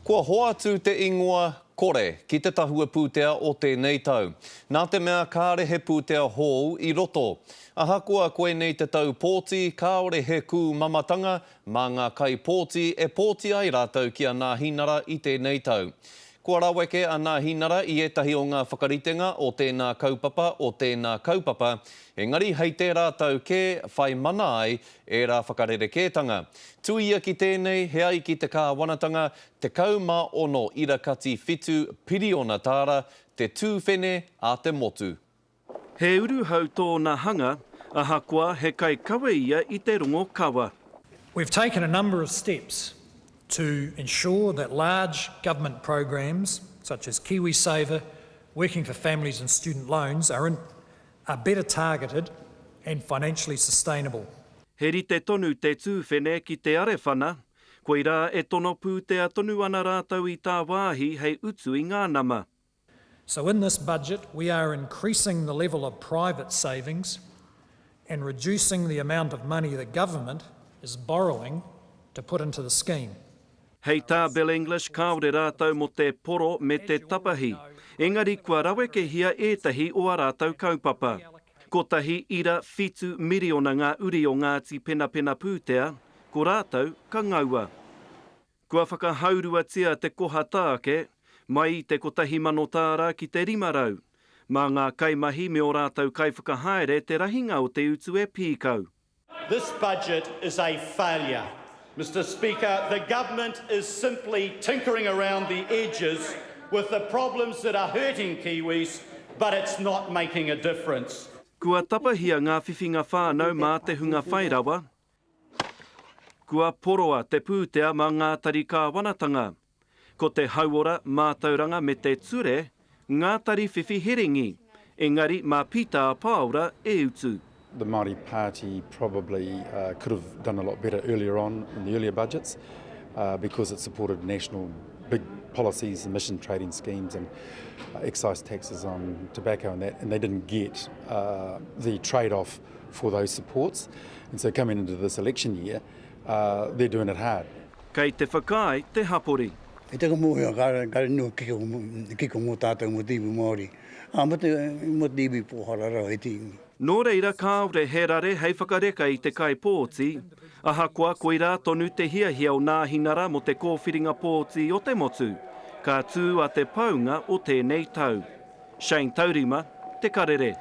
Kua hoatu te ingoa Kore ki te tahua pūtea o tēnei tau, nā te mea kāre he pūtea hōu i roto. Ahakoa koinei te tau pōti, kāore he kūmamatanga mā ngā kaipōti e pōti ai rātou ki a Nāhinara i tēnei tau. Kua raweke a Nāhinara i ētahi o ngā whakaritenga o tēnā kaupapa, o tēnā kaupapa, engari hei tērā tau kē whai mana ai ērā whakarerekētanga. Tuia ki tēnei, he ai ki te kāwanatanga, 16 ira kati whitu piriona tāra te tūwhene a te motu. He uruhau tōna hanga, ahakoa he kaikawe ia i te rongo kawa. We've taken a number of steps to ensure that large government programmes such as KiwiSaver, Working for Families and Student Loans are in are better targeted and financially sustainable. He rite tonu te tūwhene ki te arewhana, koirā e tono pūtea tonu ana rātou i tāwāhi hei utu i ngā nama. So in this budget we are increasing the level of private savings and reducing the amount of money the government is borrowing to put into the scheme. Hei tā Bill English kāore rātou mō te poro me te tapahi, engari kua rawekehia ētahi o ā rātou kaupapa. Kotahi ira whitu miriona ngā uri o Ngāti Penapena Pūtea, ko rātou ka ngaua. Kua whakahauruatia te koha tāke, mai i te 1,000 tāra ki te 500. Mā ngā kaimahi me ō rātou kaiwhakahaere te rahinga o te utu e pīkau. This budget is a failure. Mister Speaker, the government is simply tinkering around the edges with the problems that are hurting Kiwis, but it's not making a difference. Kua tapahia ngā whiwhinga whānau mā te hunga whai rawa, kua poroa te pūtea mā ngā tari kāwanatanga. Ko te hauora, mātauranga me te ture ngā tari whiwhi herengi, engari mā Pita a Pāora e utu. The Māori Party probably could have done a lot better earlier on in the earlier budgets because it supported national big policies, emission trading schemes and excise taxes on tobacco and that, and they didn't get the trade-off for those supports. And so coming into this election year, They're doing it hard. Kei te whakaae te hapori. I taku mōhio kāre noa kiko, kiko mō tātou mō te iwi Māori, ā, mō te, mō te iwi pōhara rawa i te iwi. Nō reira kāore he rare hei whakareka i te kaipōti, ahakoa koirā tonu te hiahia o Nāhinara mō te kōwhiringa pōti o te motu, ka tū a te paunga o tēnei tau. Shane Taurima, Te Karere.